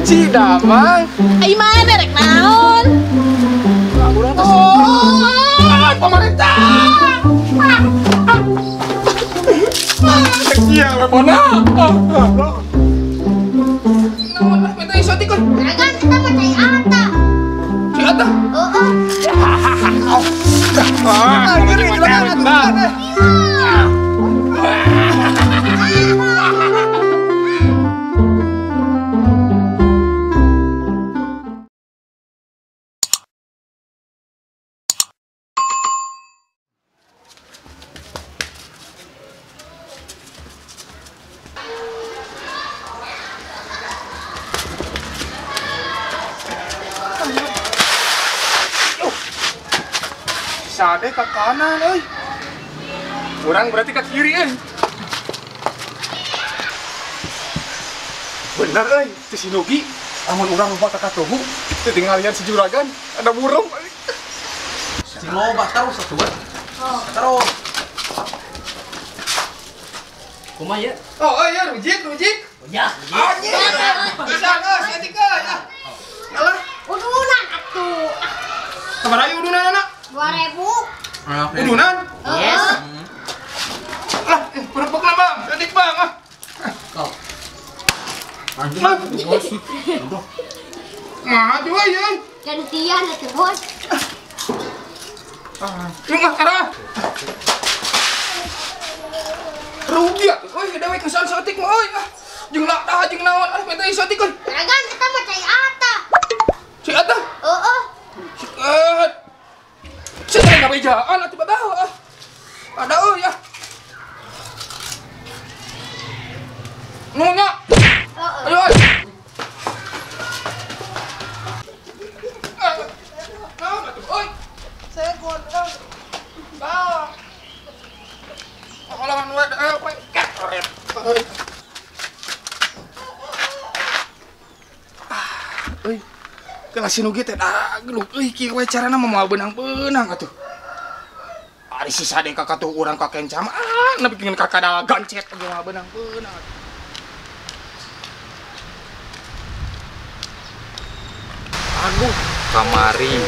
Ci Damang. Ai mana rek naon? Urang teh oh, pemerintah. Iya, mana? Naon lah minta isotik kan? Kan kita mah cai ata. Cai ata? Heeh. Ah, ngeri juragan atuh. Sade ke kanan, euy. Urang berarti ke kiri, euy. Bener, euy, teu si Nugi. Amun urang lupa ka katuhu, teu tinggalian si juragan, ada burung. Euy. Si loba terus atuh. Terus. Kumaha ya? Oh, iya, rujit, rujit. Ya. Anjing. Bisa geus, saeutik euy. Alah, udunan atuh. Sabaraha udunan anak? 2000. Udunan? Yes. Lah, perepekna Bang, saeutik Bang ah. Kau. Anjing. Maju euy. Gantian atuh, Bos. Ah, yuk lah, arah. Rugi atuh euy, da we kesan saeutik mah euy. Ah, jeung dah jeung naon, ah minta saeutik euy. Juragan kita mah cai ata. Cai ata? Heeh. Sikat. Saya nggak bejaan atuh babah. Ada euy ah. Nunya. Ayo euy. Naon atuh euy. Segon euy. Bah. Halangan we we keret. Euy. Ah, euy. Kelas si Nugi teh dagluk euy kieu we carana mah moal beunang-beunang atuh. Ari si Sade ka katuh urang ka kencam ah nepi ka kadal gancet ge moal beunang-beunang. Aduh, kamari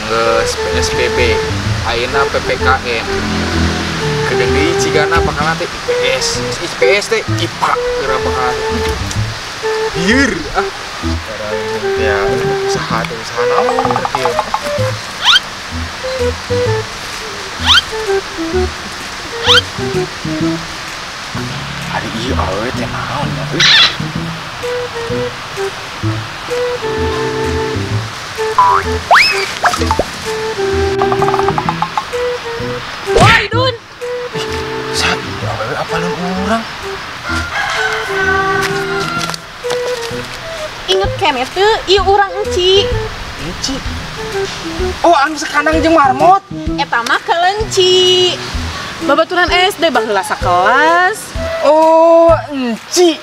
geus PSBB, ayeuna PPKM. Kedeung deui cigana bakal teh IPS, IPS teh IPA geura bakal. Lieur ah. Ya, usaha teh usaha naon teh kieu. Ari ieu awewe teh naon ya euy. Woi, Dun. Ih, saha awewe apaleun urang? Inget kene teu ieu urang Enci. Enci. Oh, anu sekandang jeung marmot. Eta mah kelenci. Babaturan SD baheula sakelas. Oh, Enci.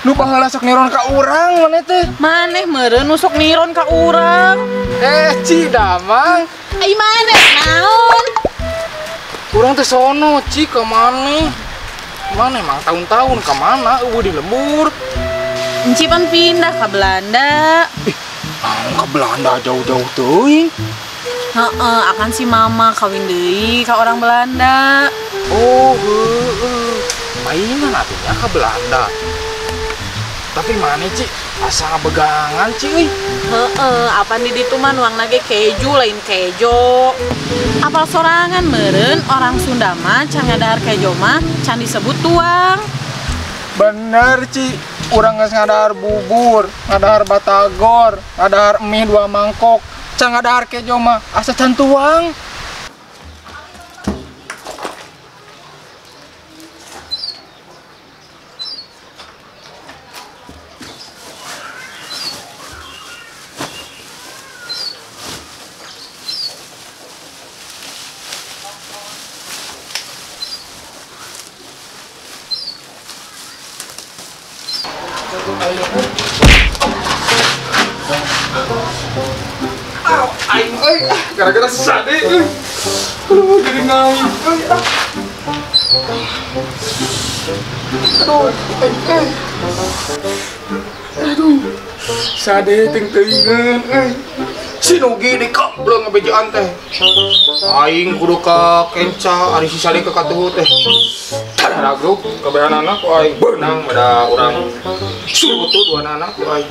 Nu baheula sok niron ka urang maneh teh. Maneh meureun nu sok niron ka urang. Eh, Ci Damang. Ai maneh naon? Urang teh sono, Ci, ka maneh. Maneh emang tahun-tahun ka mana eueuh di lembur. Enci pan pindah ke Belanda. Ih, ke Belanda jauh-jauh teuing. Heeh, akan si mama kawin deui ka orang Belanda. Oh, heeh. Mainan atuh nya ke Belanda. Tapi mana Ci? Asa ngabegangan Ci euy. Heeh, apan di ditu mah nuangna ge keju lain kejo. Apal sorangan meureun orang Sunda mah can ngadahar kejo mah can disebut tuang. Bener Ci, urang geus ngadahar bubur, ngadahar batagor, ngadahar mie 2 mangkok, can ngadahar kejo mah asa can tuang. Aing euy, gara-gara Sade euy. Aduh, jadi ngaing euy. Aduh, aing euy. Aduh. Sade ting-tingan euy. Si Nugi dikop belum ngebejaan teh. Aing kudu ka kenca ari si Sade ka katuhu teh. Taragruk kabehanana ku aing beunang pada urang surutu duanana ku aing.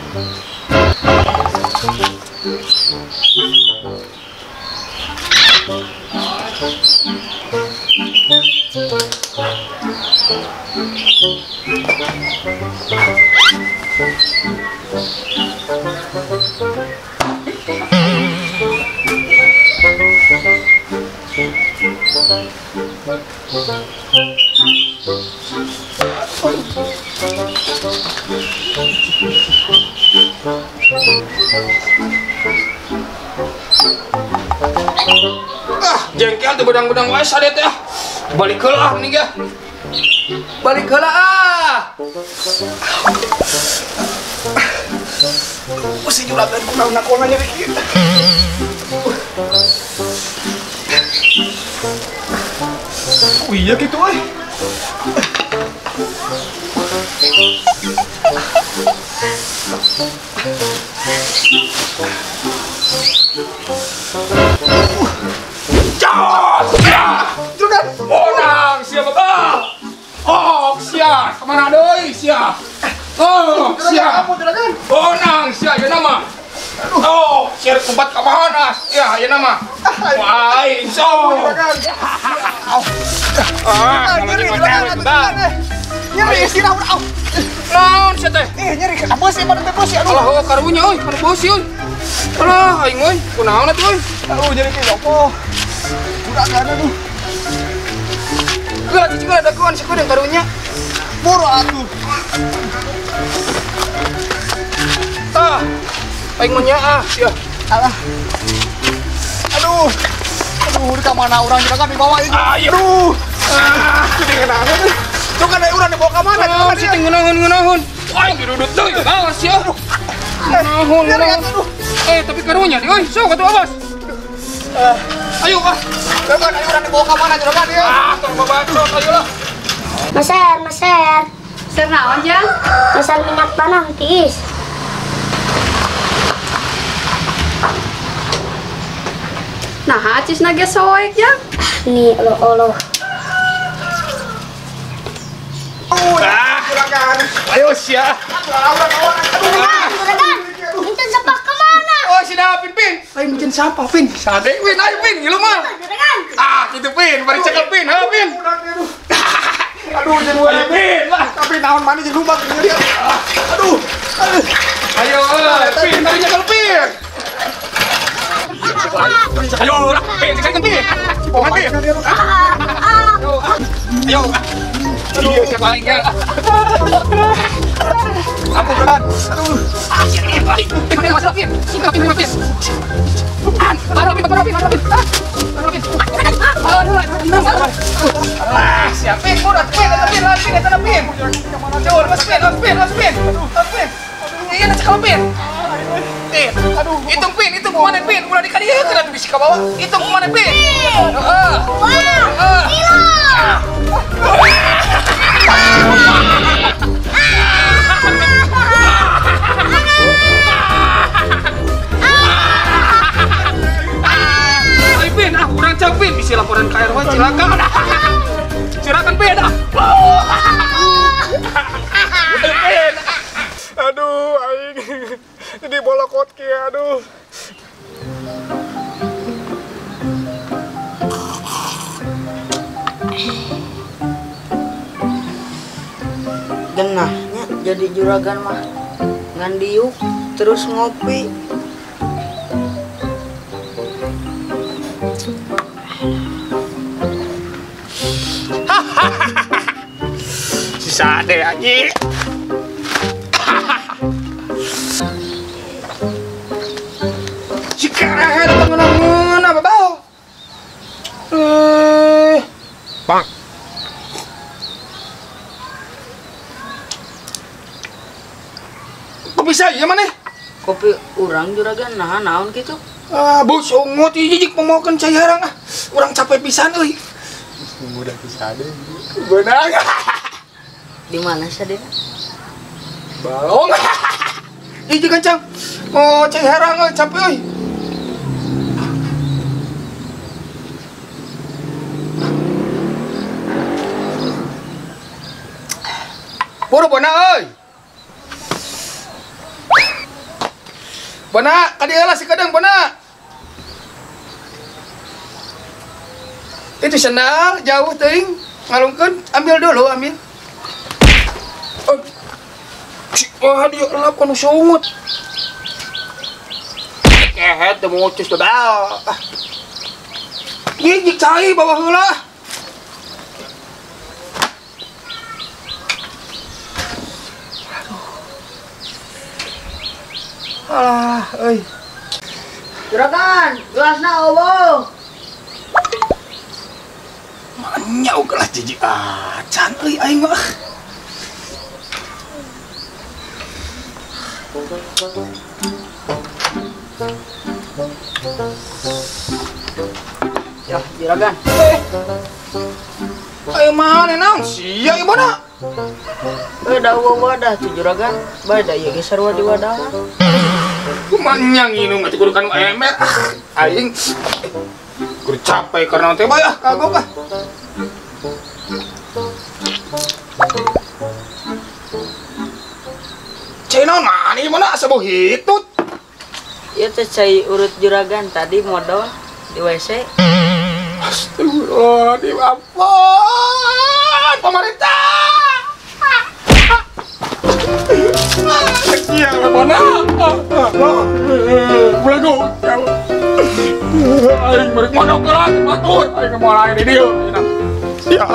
Ah, jengkel tuh bedang-bedang wae sade teh. Balik heula ah mending ya. Balik heula ah. Si juragan kunaon nakona nyeri kieu. Oh iya gitu euy. Jos! Juragan, onang siapa ah? Oh, sia, kemana deui sia? Oh, sia. Onang sia ieu nama. Oh, sia tempat ka mana? Ya, ieu nama. Wah, so. Ah, nyeri nyeri si naon au. Naon sia teh? Nyeri ka beusi mana teh beusi aduh. Alah, karunya euy, kana beusi euy. Alah, aing euy, kunaon atuh euy? Aduh, nyeri teh opo. Juragan aduh. Geus cicing ada kawan si kudu karunya. Buru atuh. Tah. Aing mah nyaah sia. Alah. Aduh. Aduh, di mana urang juragan dibawa ieu? Aduh. Ah, ngeunaheun. Tuh kan urang dibawa ka mana? Oh, si teh ngeunaheun-ngeunaheun. Aing dirudut deui. Awas sia. Ngeunaheun. Eh, tapi karunya di euy, sok atuh awas. Ayo ah. Juragan, ayo urang dibawa ka mana juragan ieu? Ah, tong babacot ayo lah. Meser, meser. Ser naon, Jang? Meser minyak tanah tiis. Nah, acis nage soek, Jang. Nih, olo-olo. Ah, juragan. Ayo sia. Juragan, minta sampah kemana? Oh, si Pin, Pin. Lain bikin sampah, Pin. Sade, Pin, ayo Pin, ngilu mah. Juragan. Ah, gitu Pin, bari cekel Pin, ha Pin. Aduh, jadi Ayo Pin, lah. Tapi naon mana jadi lubang nyeri. Aduh. Aduh. Ayo, Pin, bari cekel Pin. Ayo, lah, Pin, cekel Pin. Oh, Pin. Ayo. Ayo. Siapa aingnya? Aku berat. Aduh. Ah, siapa? Pin, pin, pin, pin, pin, pin, pin. Iya, cekal pin. Pin. Aduh, hitung pin, hitung kemana pin? Ulah di kadieu kana bisi ka bawah. Hitung kemana pin? Heeh. Heeh. Ayo pin, ah urang cang pin, bisi laporan ka RW cilaka. Silakan pin ah. Pin. Aduh, aing jadi bolokot kieu aduh. Genahnya jadi juragan mah ngandiuk terus ngopi. Si Sade anjing. Si keren bangun apa bau? Bang. Kok bisa ya mana? Kopi urang juragan nah naon gitu. Ah, bos ungut jijik pemohon cai harang ah. Urang capek pisan euy. Mudah si Sade. Beunang. Di mana Sade? Balong. Hiji gancang. Oh, cai herang euy, capek euy. Buru bona euy. Bona, ka dieu lah si kedeung bona. Itu sendal jauh teuing ngalungkeun, ambil dulu, ambil. Oh. Wah, dia elap kanu sungut. Kehet teu mucus teh bal. Gigik cai bawa heula. Aduh. Alah, euy. Juragan, gelasna eueuh. Manyau gelas jijik acan euy aing mah. Ya, juragan. Ayo mana naon sia ieu mana? Da eueuh wadah tuh juragan. Bae da ieu ge sarua di wadah. Kumaha nginum atuh kudu kanu ember. Ah, aing kudu capek karena teh bae ah kagok ah. Cai naon mana ieu mana asa bau hitut. Ieu teh cai urut juragan tadi modal di WC. Astagfirullahaladzim, ampun pemerintah. Iya, mana? Belagu. Aing balik mondok lah, batur. Aing mau lain di dieu. Ya.